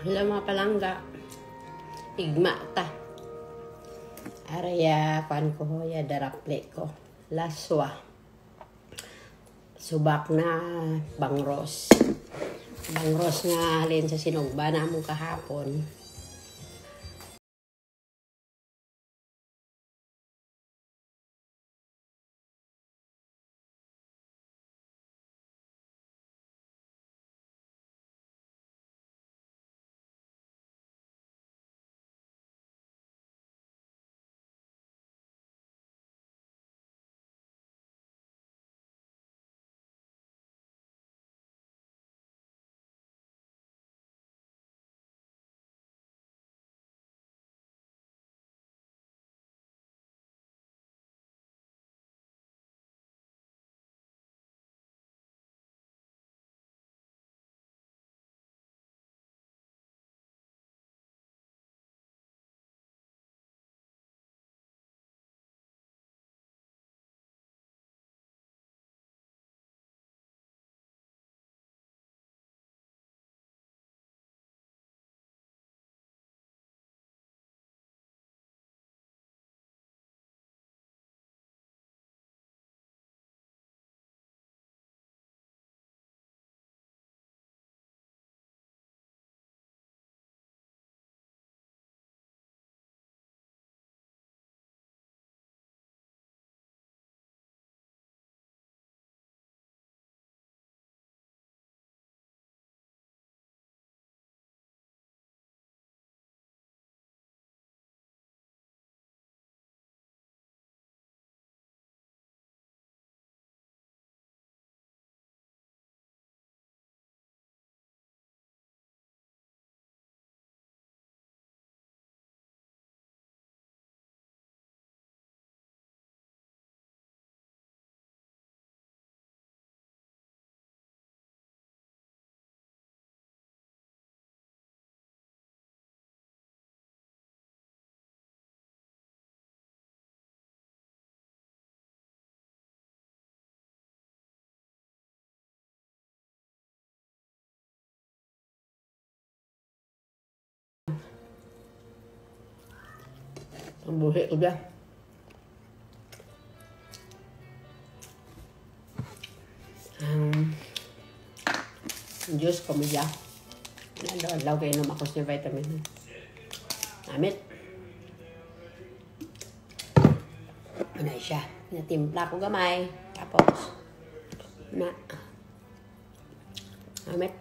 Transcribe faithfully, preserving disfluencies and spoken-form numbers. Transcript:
Hello, mga palangga. Igma ta. Araya, kwan ko, ya darapli ko. Laswa. Subak na bangros. Bangros nga halin sa sinugba namon kahapon. Ang buhi ko dyan. Ang juice ko, media. Adlaw-adlaw kay inom ako sa vitamin. Amit. Ano siya? Natimpla ko gamay. Tapos, na. Amit.